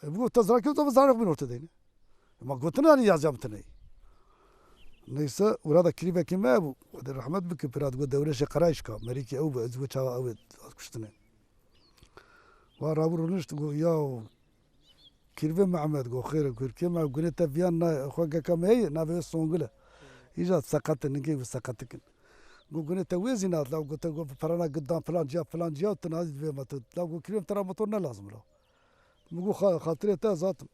E, got, te zirar kirî, te zirar min orte deynê. Ma gotin, hani yaziya min tine. Neyse, wira da kirîbekî me bû. Xwedê rehmet bike, pira digot Dewrêşê Qerayşka. Merîkî ew bû, ez wê çawa ew ê kuştine. Wa rabû rûnişt, got, ya Kîrvê Mehmet, got, xêr e, kurkê me, gunê te viyan nayê, xwe geka me heye, navê wê Songul e. Îja seqet e, ningê wî seqetikin. Got, gunê te wê zî nat, law got, te got, perana gidan filan ciya, filan ciya, tu nazî divê me tu. Law got, Kîrvê, te ra motor ne lazim la. Min got, xa-, xatirê te ez hatim.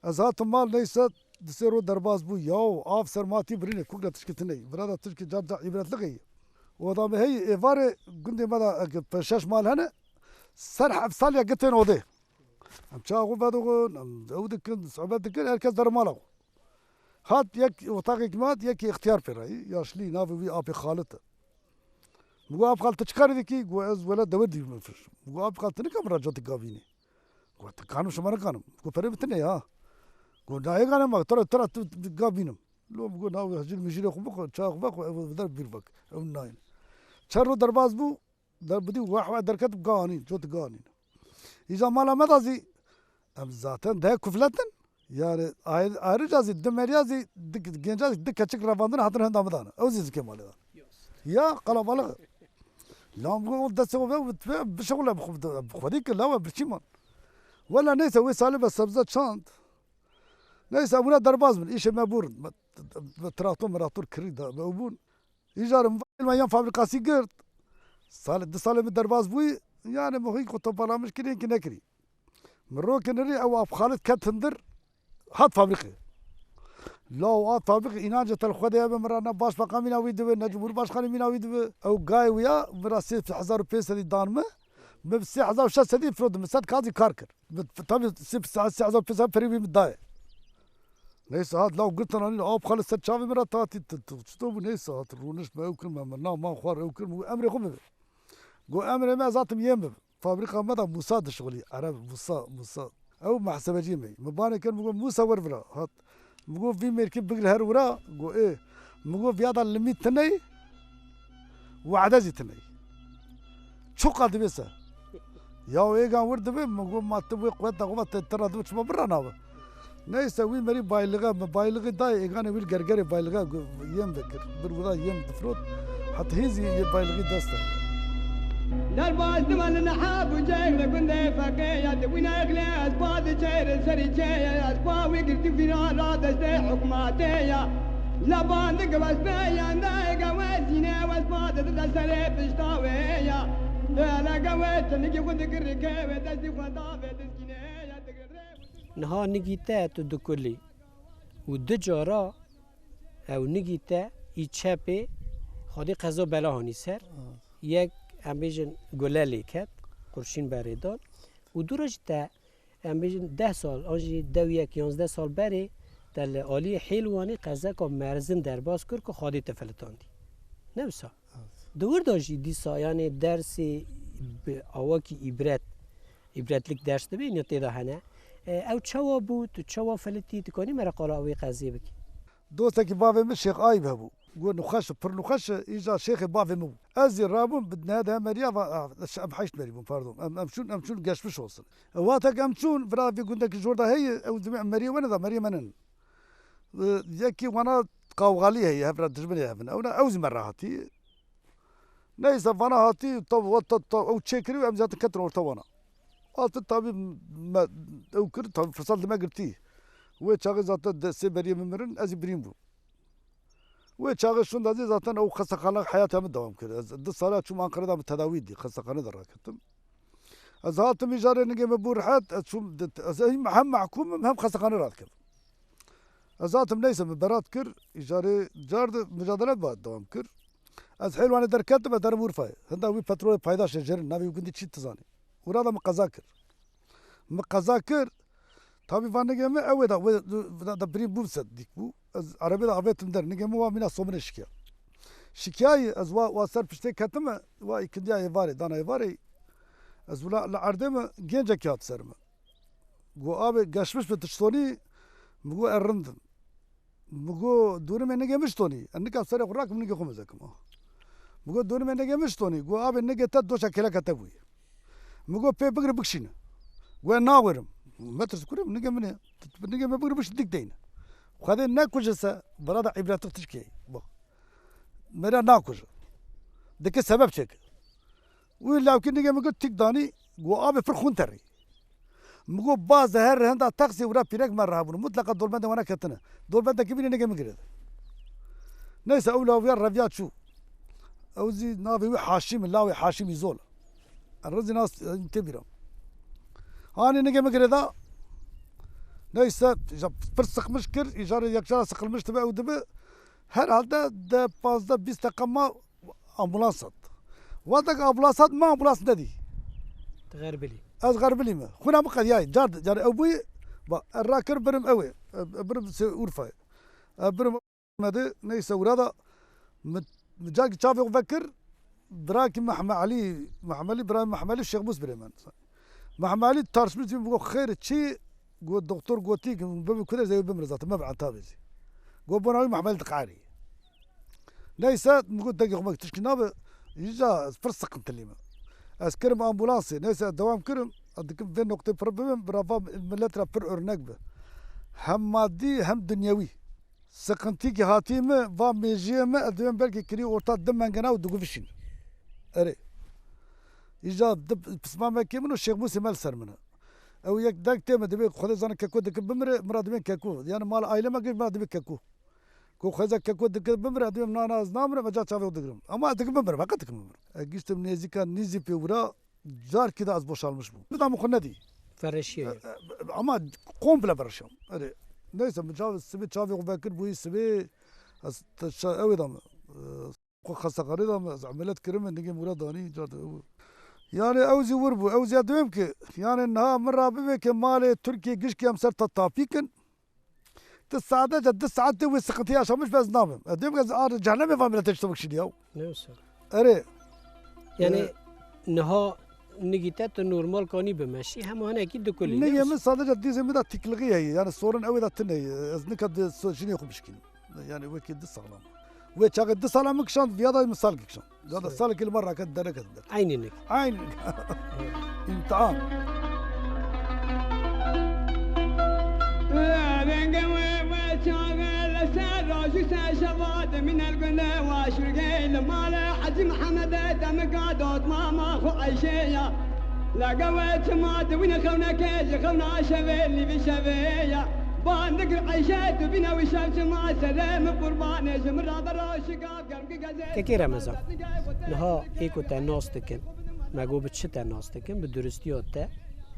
Ez hatim mal, neyse, di sê ro derbas bû. Yaw, av ser ma tî birîne, kuk de tişkî tine yî. Vira da tişkî car car îbretlik heye. Oda me heye, êvarê gundê me de, eke pe-, şeş mal hene, ser heft sal ya gitên odê. Em çawa xwe vedixwin, em ew dikin, sohbet dikin, her kes der mala xwe. Hat yek, otaqek me hat, yekî ixtiyar pê re yî, yaşlî, navê wî Apê Xalit e. Min got, Apê Xalit, tu çi karî dikî? Got, ez wele dewê dî min fir. Min got, Apê Xalit, tu nikî min re cotî gavînî? Got, tu kanim şima nikanim. Got, perê min tine ya. Got, na êgane ma, tu ra, tu ra tu gavînim. Lo min got, na hicir mijirê xwe bixwe, çaya xwe vexwe, ev der bîr vek. Ew nayên. Çar ro derbas bû, der bidî weh weh derket, ganîn, cot ganîn. Îca mala me da zî, em zaten de kufletin. Yani ayrı, ayrıca zî, di meriya zî, di genca zî, di keçik revandin hatin henda me dana. Ew zî zikê malê dan. Ya, kalabalık. Lan bu o deste o ve, ve, bir şey ola bu, bu, bu, bu, bu, Xwedî ki lawe birçî man. Wela neyse, wê salê be sebze çand. Neyse, buna derbas bin, îşê me bûrin. Me, me traktor, mraktor kirî da, me bûn. Îcarim me yan fabrikasî girt. Salê, di salê min derbas bûyî, yani min xwe toparlamiş kirî ki nekirî. Min rokê nirî ew Apê Xalit ket hindir, hat fabrikê. Law hat fabrikê, înancê te li Xwedê hebe, min re ne başbakan mîna wî dibe, ne cumhurbaşkanê mîna wî dibe. Ew gayê wî ya, min re sê hezar û pênc sedî dan min, min sê hezar û şeş sedî firotin, min sed kazî kar kir. Min, tabii sê, sê hezar û pênc sedî perê wî min daye. Neyse hat law girtin anîn, Apê Xalit ser çavê min re tatî, tu, tu, çito bû, neyse hat rûniş me ew kir, me, me na man xwar ew kir, min got emrê xwe bibe. Got emrê me, ez hatim yên bibim. Fabrika me de Musa dişixulî, Ereb Musa, Musa. Ew muhasebeciyê me. Min banê kir, min got, Musa wer vira. Hat. Min got, vî mêrkî bigir her wira. Got, ê. Min got, viya da limî tine ye, wade zî tine ye. Çiqa dibe se. Ya êgan wir dibe, min got, ma tu wê quweta xwe te, te ra dibe çima birra nabe. Neyse, wî merî baylixe, min baylixî dayê êganê wî li gergerê baylixe gu-, yêm vekir. Bir wida yêm difrot. Heta hîn zî yê baylixî dest de. Derbas diman li Nehab û Ceyr li gundê Feqê ya, di wî nexlê ez pa di çêr serî çê ye, ez pa wî girtî fîran ra destê hikmatê ya. Leban di gewestê yan dayê gewezîne, ez pa di dide serê pişta wê ya. Hele gewê tinikî xwe digirî kê wê destî xwe davê dizgînê ya digirê. Niha nigî te tu dikulî û du cara ew nigî te î çepê xwedî qezo bela hanî ser. Ha. Yek, em bêjin, gule lê ket, qurşîn berê dan. Û dûra jî te, em bêjin deh sal, an jî dew yek yanzdeh sal berê te li aliyê Hêlwanê qezeka merzin derbas kir ku Xadê te filitandî. Ne wisa? Evet. Di wir de jî dîsa, yanê dersê bi awakî îbret, îbretlik ders dibe, ya tê de hene. E, ew çawa bû, tu çawa filitî, tu kanî me re qala wê qezê bikî? Dostekî bavê min Şêx Ayîb hebû. Got, nixweş e, pir nixweş e, îja şêxê bavê min bû. Ez jî rabûm, bi nehê de meriya va, a, em heşt merî bûn, pardon. Em, em çûn, em çûn geçmiş olsun. E, wextek em çûn, vira vî gundekî jor de heye, ew dimê em meriyê we ne da, meriyê me nin. E, yekî wana qawxalî heye, hev ra dijminê hev in. Ew ne, ew zî me re hatî. Neyse, vana hatî, tav, wa, ta, ta, ew çêkirî û em zaten ketin orta wana. Hatin tabî me, ew kir, tabî firsat li me girtî. Wê çaxê zaten de sê beriyê min mirin, ez jî birîn bûm. Wê çaxê şûnda zî zaten ew xestexane heyata min dewam kir. Ez du sala çûm Ankara'da min tedawî dî, xestexane de raketim. Ez hatim îjarê nigê min bû rehet, ez çûm, ez hem, hem mehkûm im, hem xestexane radikevim. Ez hatim neyse min berat kir, îjarê car de micadele ba dewam kir. Ez Hêlwanê derketim, ez derim Urfayê. Hinda wî petrolê paydaş e jerin, navê wî gundî çi tu zanî. Û ra da min qeza kir. Min qeza kir, tabî van nigê min, ew ê da, wê, da, da birîn bûm se dîk bû. Ez erebê de avêtim der, nigê min wa mîna sominê şikiya. Şikiyayî, ez wa, wa ser piştê ketime, wa îkindiya êvarê, dana êvarê. Ez wila li erdê min, gencekî hat ser min. Got, "Abi, geçmiş mi, tu çitonî?" Mi got, "E, rind im." Mi got, "Dûrimê nigê min çitonî?" Ez nika serê xwe rakim, nigê xwe mezekim. Mi got, "Dûrimê nigê min çitonî?" Got, "Abi, nigê te doşa kêleka te bûye." Mi got, "Pê bigire bikişîne." Got, "E, nawerim." Metirs kurim, nigê min e. Nigê min bigire bikişîne, dik deyne. Xwedê nekuje se, bira da îbretik tişkê. Bak. Mera nakuje. Dike sebep çêke. Wî lawkî nigê min got, "Tik danî." Got, "Abi, pir xûn terî." Mi got, "Ba zehir henda texsê wira pîrek me rahabûn. Mutleqa dolbendê wana ketine." Dolbendekî bînî nigê min girêde. Neyse, ew lawiya reviya çû. Ew zî navê wî Haşîm, lawê Haşîm Îzol. Ez rizî nas, tê bîra. Hanî nigê min girêda. Neyse, ja pir sıkmış kir, îjarê yekcara sıkılmış dibe, ew dibe. Herhalde de pazdeh bîst deqa ma ambulans hat. Wextek ambulans hat, me ambulans nedî. Tu xerbilî. Ez xerbilî me. Xwîna min qediyayê. Car, car ew bûyî, ba, e, rakir birim ew ê. E, e, birim se Urfayê. E, birim me de, neyse, wira da mi, mi cakî çavê xwe vekir, birakî Mehme Elî, Mehme Elî, birayê Mehme Elî Şêxmûs birê min. Mehme Elî tartışmış diye, bu xêr çi? Got, doktor gotî ki bibî ku de zewê bimire zaten, me bi entabê zî. Got, bona wî Mehme Elî diqarî. Neyse, min got, dengê xwe me tişkî nabe, îca ez pir sıkıntılıyım. Ez kirim ambulansê, neyse, ez devam kirim, ez dikim vê noktê pir bibim, bira va millet ra pir örnek bi. Hem maddi, hem dünyevi. Sıkıntı ki hatî mi, va mêjiyê mi, ez dibêm belkî kirî orta di mengena û diguvişîn. Erê. Îca di pismamekê min û Şêxmûsê me li ser min e. Ew yek deng tê me, dibê Xwedê zane keko dikim bimire, min ra dibên keko. Yani mal aile me giş min ra dibê keko. Ku Xwedê keko dikim bimire, dibêm na, na, ez namirim, ez ca çavê xwe digirim. Ama ez dikim bimire, heqet dikim bimire. Ez giştim nêzîka nîzî pê wira, carkî de ez boşalmiş bûm. Nida min xwe nedî. Ferreşiye. E, e, ama komple ferreşiyam. Erê. Neyse, min çav-, sibê çavê xwe vekir bûyî sibê, ez te-, ça-, ew ê da min, e, xwe xestexanê da min, ez emeliyat kirime, nigê min wira danî, car de ew. Yani ew zî wir bû, ew zî ya dibêm ki, yani niha min ra bibê ki malê Tirkiyê gişkî em ser te tapî kin. Tu sadece du saetê wê sıkıntıyı yaşamış be ez nabim. Ez dibêm ki ez ar cehennemê va milletê çi bikişînî ya. Ne wisa? Erê. Yani, e, niha nigî te tu normal kanî bimeşî, hema hinekî dikulî. Nigê min sadece dîzê min de tîkliğî heye. Yani sorun ew ê de tune ye. Ez nika di so-, jinê xwe bişkînim. Yani wekî du salan. Wê çaxê du salan min kişand, viya da min salkî kişand. Ya da salkî li me raket dereket der. Aynı nik. Aynı nik. İmtihan. Renge we we çaxê li ser roj û ser şeva dimîne li gund e wa şûrgey li mala Hecî Mihemedê demika dot mama xwe Eyşê ya. Lege we çima diwîne xewnekê ji xewna şevê lîvî şevê ya. Ban digir Eyşê tu bîne wî şev çima serê min qurbanê ji min re bera şika. Kekê Remezan, niha ê ku te nas dikin, me got bi çi te nas dikin, bi duristiya te,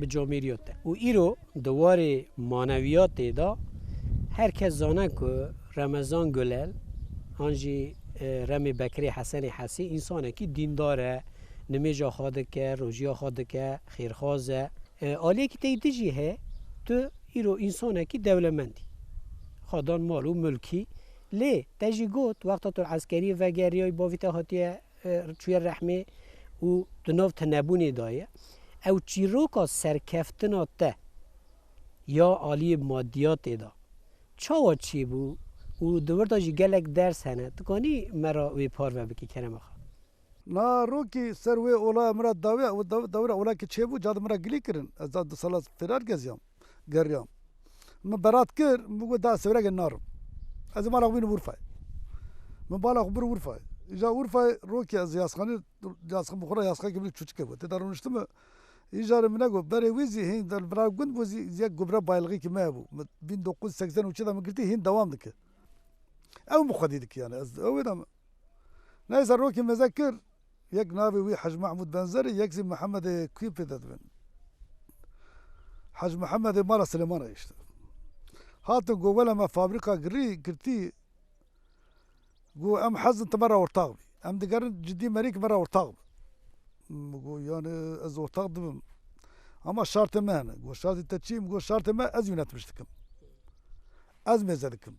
bi camêriya te. Û îro di warê manewiyatê de her kes zane ku Remezan Gulel, an jî, e, Remê Bekirê Hesenê Hesî, însanekî dîndar e, nimêja xwe dike, rojiya xwe dike, xêrxwaz e. E, aliyekî tey din jî heye, tu îro însanekî dewlemendî. Xwedan mal û mulkî. Lê te jî got, wexta tu li eskeriyê vegeriyayî, bavî te hatiye, e, çûye rehmê û di nav tinebûnê de ye. Ew çîroka serkeftina te ya aliyê madiyatê de çawa çêbû û di wir de jî gelek ders hene. Tu kanî me re wê parve bikî, kerema xwe? Na rokî ser wê olaya min re dawiya, daw-, dawira olakî çêbû, ca di min re gilî kirin. Ez da du sala fêrar geziyam, geriyam. Min berat kir, min got, da sewrege narim. Ez ê mala xwe bînim Urfayê. Min bala xwe bir Urfayê. Îja Urfayê rokî ez yasxanê, yasxan bi xwe re yasxanekî min çûçike bû. Tê de rûniştime, îja re min negot. Berê wî zî hîn der bira gund bû zî yek gubra bayilxîkî me hebû. Min bin dokuz yüz seksen üç de min girtî, hîn dewam dike. Ew min xwedî dike yani. Ez, ew ê de min. Neyse, rokî meze kir. Yek navê wî Hec Mehmûd Benzerê, yek zî Mihemedê Kuî pê de dibin. Hec Mihemedê mala Silêmanê işte. Hatin got, wele me fabrîka girî, girtî. Got, em hezin tu me re ortax bî. Em digerin cidî merî ki me re ortax bi. Min got, yani ez ortax dibim. Ama şartê me hene. Got, şartê te çi? Min got, şartê me ez yönetmiş dikim. Ez mêze dikim.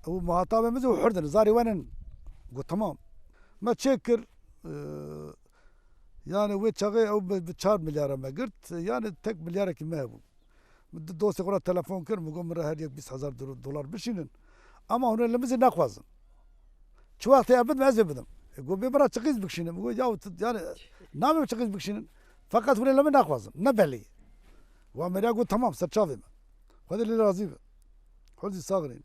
Ew muhatabê min zî hurdin, zarê we nin. Got, tamam. Me çêkir, e, yani wê çaxê ew bi, bi çar milyara me girt, yani tek milyarekî me hebû. Min di dostê xwe re telefon kir, min got, min re her yek bîst hezar do-, dolar bişînin. Ama hûn ê li min zî nexwazin. Çi wextê ev bidim, ez ê bidim. E, got, bê min re çiqîz bikişînin. Min got, ya, tu, yani, nabê min çiqîz bikişînin. Feqet hûn ê li min nexwazin. Ne belê. Wa Meriya got, tamam, ser çavê me. Xwedê lê razî be. Xwe zî sax rîn.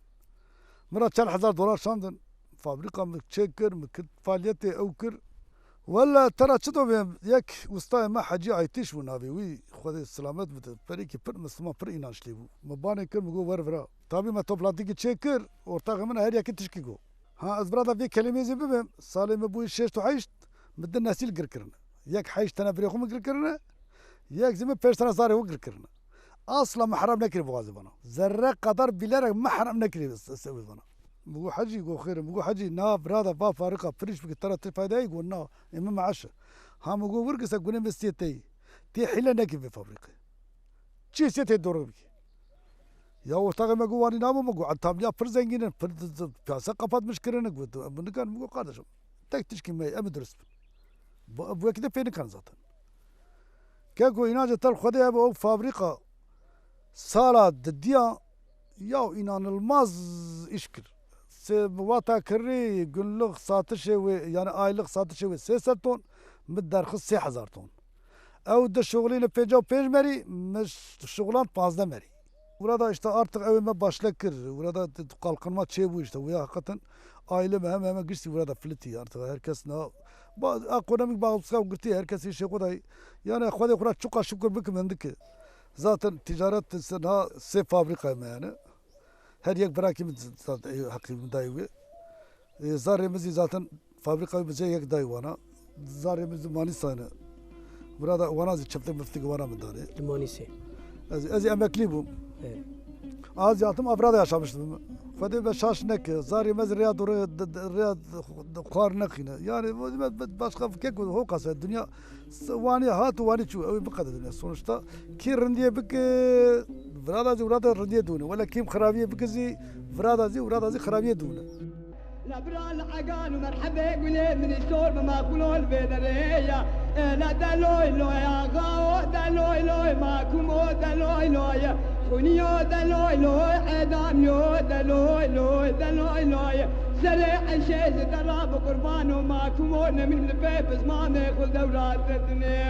Min re çar hezar dolar şandin. Fabrîka min çêk kir, min kir, faaliyetê ew kir. Wele te re çi dibêm, yek ustayê me Hecî Aytîş bû navê wî, Xwedê silamet bide. Perekî pir Misliman, pir înançlî bû. Min banê kir, min got, wer vira. Tabî me toplantîkî çêkir, ortaxê min her yekê tişkî got. Ha, ez vira da vê kelimê zî bibêm, salê me bûyî şêst û heşt, min di nesîl gir kirine. Yek heşt tene birê xwe min gir kirine, yek zî min pênc tene zarê xwe gir kirine. Asla min heram nekirî boxazê vana. Zerre qedar bîlerek min heram nekirî se-, sewê vana. Min got, Hecî, got, xêr e. Min got, Hecî, na bira da va fabrîka pirîş bike, te ra ti fayda ye? Got, na, ê min meeş e. Ha, min got, wir gise gunê min stiyê te yî. Tê hîle nekî vê fabrîkê. Çi hissiyet hê doğru bikî. Ya ortaxê me got, wanî nabû, me got, entamliya pir zengîn in, pir d-, d-, piyase kapatmiş kirine, got, em nikan, me got, kardeşim, tek tişkî me, em ê durist bin. Bu, bu wekî de pê nikan zaten. Keko, înancê te li Xwedê hebe, ew fabrîka sala didiya, ya inanılmaz iş kir. Sê, wata kirî, günlük satişê wê, yani aylık satişê wê sê sed ton, min derxist sê hezar ton. Ew dişuxulîne pêncî û pênc merî, min şuxulan pazdeh merî. Wira da işte artık ew ê me başle kir. Wira da t-, kalkınma çêbû işte. Wira hakikaten aile me heme heme giştî wira da filitî artık. Herkes na ba-, ekonomik bağımsızlık girtî. Herkes işê xwe da. Yani Xwedê xwe ra çuqa şükür bikim hindike. Zaten ticaret se-, na sê fabrikayê me yani. Her yek birakî min zat-, e, heqî min dayî wê. E, zarê min zî zaten fabrîka wî bi cê yek dayî wana. Zarê min zî Manîsa ne. Burada wana zî çiftik miftik wana min danê. Li Manîsê. Ez, ez emeklî bûm. Evet. Az yatim Avrada yaşamıştım. Xwedê be şaş neke. Zarê me zî rêya dore, de, de, rêya xwar nexîne. Yani, be, be, başka fikir ku hokas e. Dünya s-, wanî hat û wanî çû. Ew ê biqede dünya. Sonuçta kî rindiyê bike, virada zî, virada rindiyê dûne. Wele kîm xirabiyê bike zî, virada zî, virada zî xirabiyê dûne. La bira li egan û merhebê gulê min îstor bi makulol vê derê ya. E, la de loy loy axa o, de loy loy makum o, de loy loy. Xuniyo de loy loy, edamiyo de loy loy, de loy loy. Serê eşê ji te ra bi qurban û makum o, ne min li pê pizmanê xwe dewra te dinê.